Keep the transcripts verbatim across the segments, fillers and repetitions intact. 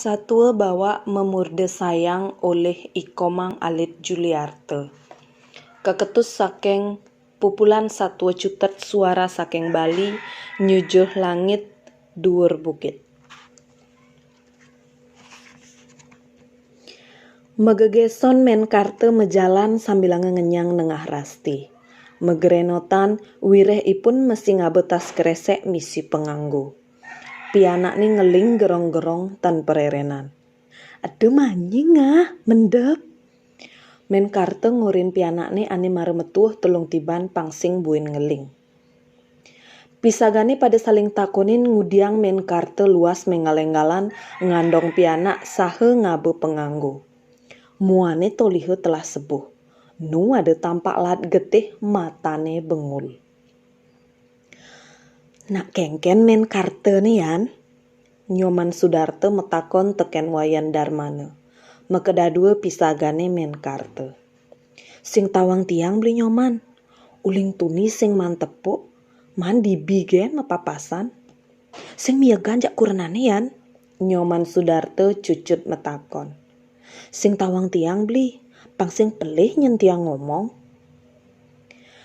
Satua Bawak Memurde Sayang olih I Komang Alit Juliarte. Keketus saking pupulan satua cutet suara saking Bali, nyujuh langit, duur bukit. Megegeson Men Karte mejalan sambilanga ngenyang nengah rasti. Megerenotan, wireh ipun masi ngaba tas kresek misi panganggo. Pianakne ngeling gerong-gerong tan pererenan. "Eda manying ah, mendep." Men Karte ngorin pianakne ane mara metuh telung tiban pang sing buin ngeling. Pisagane pada saling takonin ngudiang Men Karte luas menggal-enggalan ngandong pianak saha ngaba panganggo. Muane toliha telah sebuh. Nu ada tampak lat getih, matane bengul. "Nak kenken Men Karte ne, Yan?" Nyoman Sudarta metakon teken Wayan Darmana. Makedadua pisagane Men Karte. "Sing tawang tiang beli Nyoman. Uling tuni sing maan tepuk, maan dibi gen mapapasan." "Sing miegan jak kurenane, Yan?" Nyoman Sudarta cucut metakon. "Sing tawang tiang beli, pang sing pelih nyen tiang ngomong."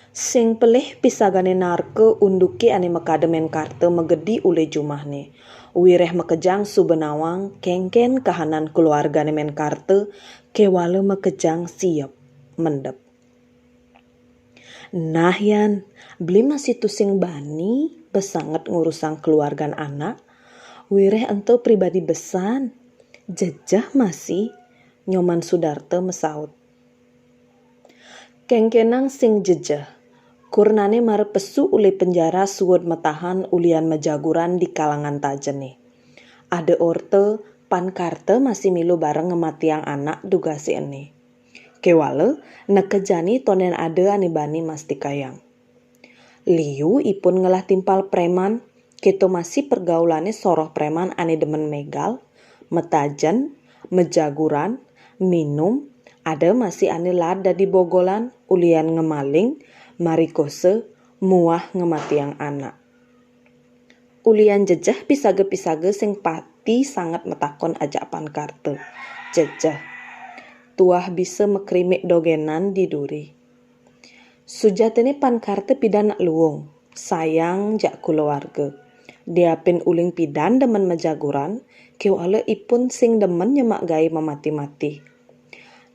Sing pelih pisagane narka unduke ane makada Men Karte magedi uli jumahne. Wireh makejang suba nawang kenken kahanan keluargane Men Karte kewala makejang siep mendep. "Nah, Yan, beli masih tusing bani besanget ngurusang keluargan anak. Wireh ento pribadi besan. Jejeh masih," Nyoman Sudarta masaut. "Kenkenang sing jejeh. Kurnane mara pesu uli penjara suud matahan ulian majaguran di kalangan tajene. Ada orta, Pan Karte masih milu bareng ngamatiang anak dugase ene. Kewala, nekejani tonden ada ane bani mastikayang. Liu ipun ngelah timpal preman, keto masih pergaulane soroh preman ane demen megal, metajen, mejaguran, minum, ada masih ane laad dadi bogolan ulian ngemaling, marikosa, muah ngamatiang anak." Ulian jejeh pisaga-pisaga sing pati sanget matakon ajak Pan Karte. Jejeh. Tuah bisa makrimik dogenan di duri. Sujatine Pan Karte pidan nak luung, sayang jak kulawarga. Diapin uling pidan demen majaguran, kewala ipun sing demen nyemak gae mamati-mati.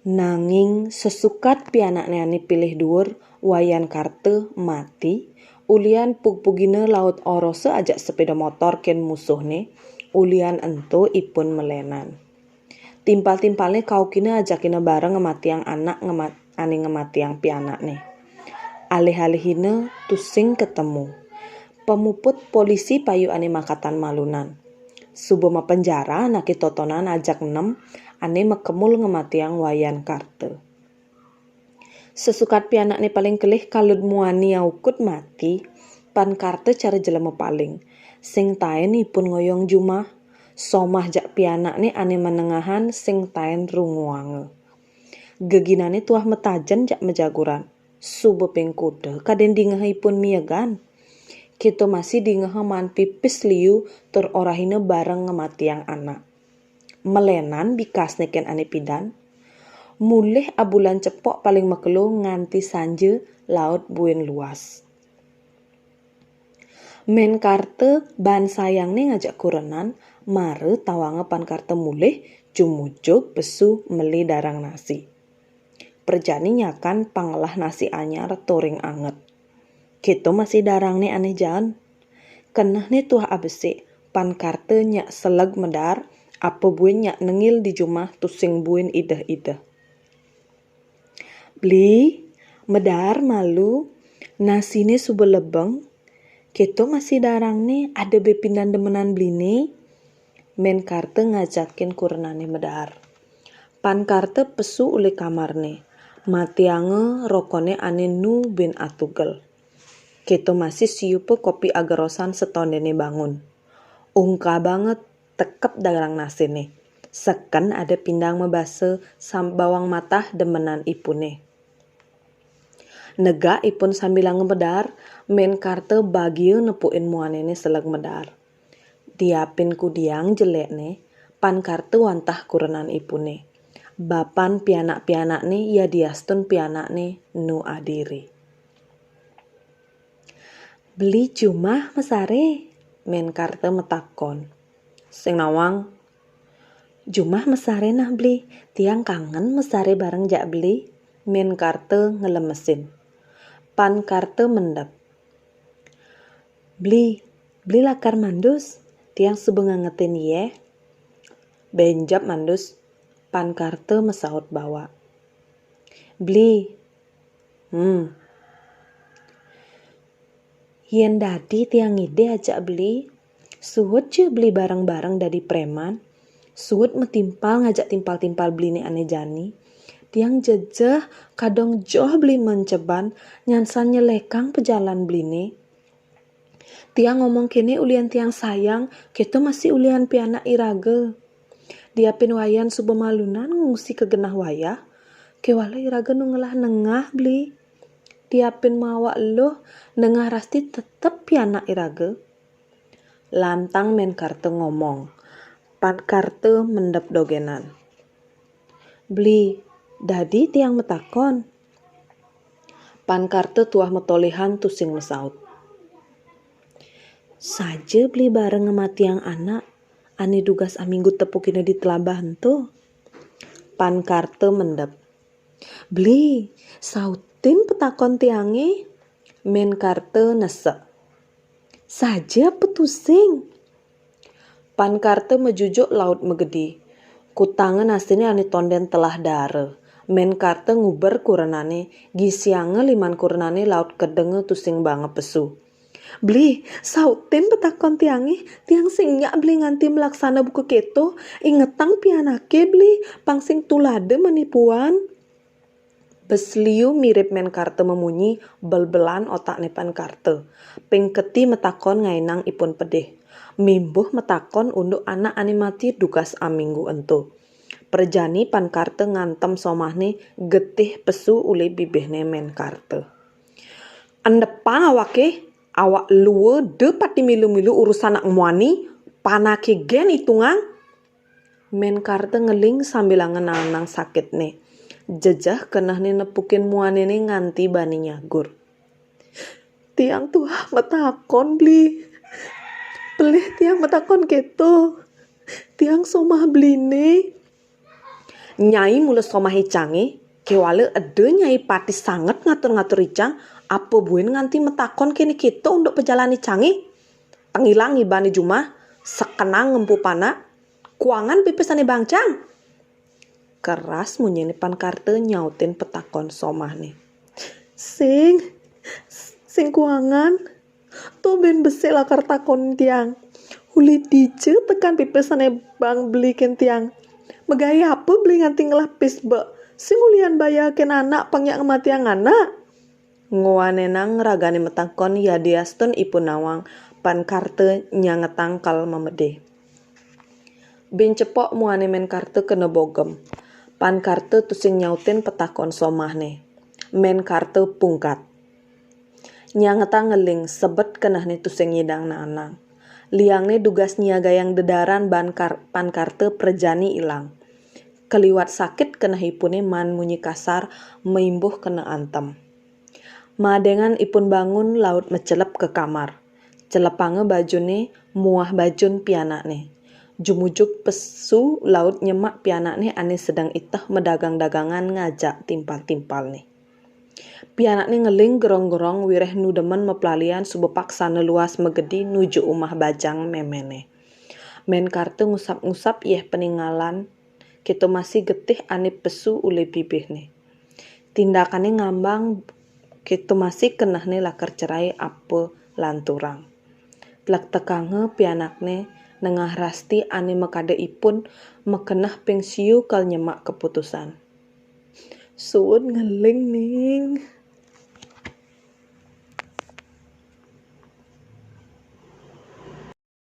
Nanging sesukat pianakne ane pilih duur, Wayan Karte mati, ulian pugpugina laut orosa ajak sepeda motor ken musuhne, ulian ento ipun melenan. Timpal-timpalne kaukina ajakina bareng ngamatiang anak ngemat-, ane ngamatiang pianakne. Alih-alihina tusing ketemu. Pamuput polisi payu ane makatan malunan. Suba mapenjara anake totonan ajak nem ane makemul ngamatiang Wayan Karte. Sesukat pianakne paling kelih kalud muani aukud mati, Pan Karte cara jelema paling. Sing taen ipun ngoyong jumah, somah jak pianakne ane manengahan sing taen runguanga. Geginane tuah metajen jak majaguran. Suba ping kuda kaden dingehipun miegan. Kita masih dingeha maan pipis liu tur orahina bareng ngamatiang anak. Melenan bikasne ken ane pidan. Mulih abulan cepok paling makelo nganti sanja laut buin luas. Men Karte ban sayangne ngajak kurenan, mara tawanga Pan Karte mulih, jumujug pesu meli darang nasi. Prajani nyakan pangelah nasi anyar turing anget. Kita masih darangne ane jaan. Kenehne tuah abesik, Pan Karte nyak seleg medar, apa buin nyak nengil di jumah tusing buin ideh-ideh. Beli, medar malu, nasine suba lebeng. Kita masih darangne ada be pindan demenan beline. Men Karte ngajakin kurenane medar. Pan Karte pesu uli kamarne. Matianga rokone ane nu bin atugel. Kita masih siupa kopi agerosan setondene bangun. Ungkabanga tekep darang nasine. Seken ada pindang mabasa sam bawang matah demenan ipune. Negak ipun sambilanga medar, Men Karte bagia nepukin muanene seleg medar. Diapin kudiang jelekne, Pan Karta wantah kurenan ipune. Bapan pianak-pianakne yadiastun pianakne nu adiri. "Beli jumah mesare?" Men Karta matakon. Sing nawang, "Jumah mesare nah, Beli. Tiang kangen mesare bareng jak Beli," Men Karta ngelemesin. Pan Karta mendep. "Beli, Beli lakar mandus? Tiang suba ngangetin yeh." "Benjep mandus," Pan Karta masaut bawak. "Beli." "Hmm." "Yen dadi tiang ngidih ajak Beli, suud ja Beli bareng-bareng dadi preman, suud matimpal ngajak timpal-timpal Beline ane jani. Tiang jejeh kadong joh Beli menceban, nyansan nyelekang pejalan Beline. Tiang ngomong kene ulian tiang sayang, keto masih ulian pianak iraga. Diapin Wayan suba malunan ngungsi ka genah wayah, kewala iraga nu ngelah nengah Beli. Diapin mawak eluh, nengah rasti tetep pianak iraga." Lantang Men Karta ngomong, Pan Karta mendep dogenan. "Beli, dadi tiang matakon." Pan Karta tuah matolihan tusing masaut. "Saja Beli bareng ngamatiang anak ane dugas aminggu tepukina di telabah ento." Pan Karta mendep. "Beli, sautin petakon tiange." Men Karta nesek. "Saja apa tusing?" Pan Karta majujuk laut magedi. Kutanga nasine ane tonden telah dara. Men Karta nguber kurenane, gisianga liman kurenane laut kedenga tusing banga pesu. "Beli, sautin petakon tiange, tiang sing nyak Beli nganti malaksana buka keto, ingetang pianake Beli, pang sing tulada manipuan." Besliu mirib Men Karta mamunyi, belbelan otakne Pan Karta. Ping keti matakon ngainang ipun pedih. Mimbuh matakon unduk anak ane mati dugas aminggu ento. Prajani Pan Karta ngantem somahne getih pesu uli bibihne Men Karta. "Endepang awake, awak lua da pati milu-milu urusan anak muani, panake gen itungang." Men Karta ngeling sambilanga nanang sakitne. Jejeh kenehne nepukin muanene nganti bani nyagur. "Tiang tuah matakon, Beli. Pelih tiang matakon keto. Tiang somah Beline." "Nyai mula somah icange, kewala eda nyai pati sanget ngatur-ngatur icang, apa buin nganti matakon kene keto unduk pejalan icange? Tengilang ibane jumah, sekenang ngempu panak, kuangan pipis ane bangcang." Keras munyine Pan Karta nyautin petakon somahne. "Sing, sing kuangan. To ben besik lakar takon tiang. Uli dija tekan pipis ane bang Beli ken tiang? Magae apa Beli nganti ngelah pis bek? Sing ulian bayakin anak pang nyak ngamatiang anak." Nguanenang ragane matakon yadiastun ipun nawang, Pan Karta nyangetang kal mamedih. Bin cepok muane Men Karta kena bogem. Pan Karta tusing nyautin petakon somahne. Men Karta pungkat. Nyangetang ngeling sebet kenehne tusing nyidang nanang. Liangne dugas nyiagayang dedaran ban Kar-, Pan Karta prajani ilang. Kaliwat sakit keneh ipune maan munyi kasar maimbuh kena antem. Madengan ipun bangun laut macelep ka kamar. Celepanga bajune muah bajun pianakne. Jumujug pesu laut nyemak pianakne ane sedeng iteh madagang-dagangan ngajak timpal-timpalne. Pianakne ngeling gerong-gerong wireh nu demen maplalian suba paksana luas magedi nuju umah bajang memene. Men Karta ngusap-ngusap yeh paningalan, keto masih getih ane pesu uli bibihne. Tindakane ngambang, keto masih kenehne lakar cerai apa lanturang. Plektekanga pianakne nengah rasti ane makada ipun makeneh ping siu kal nyemak keputusan. Suud ngeling, Ning.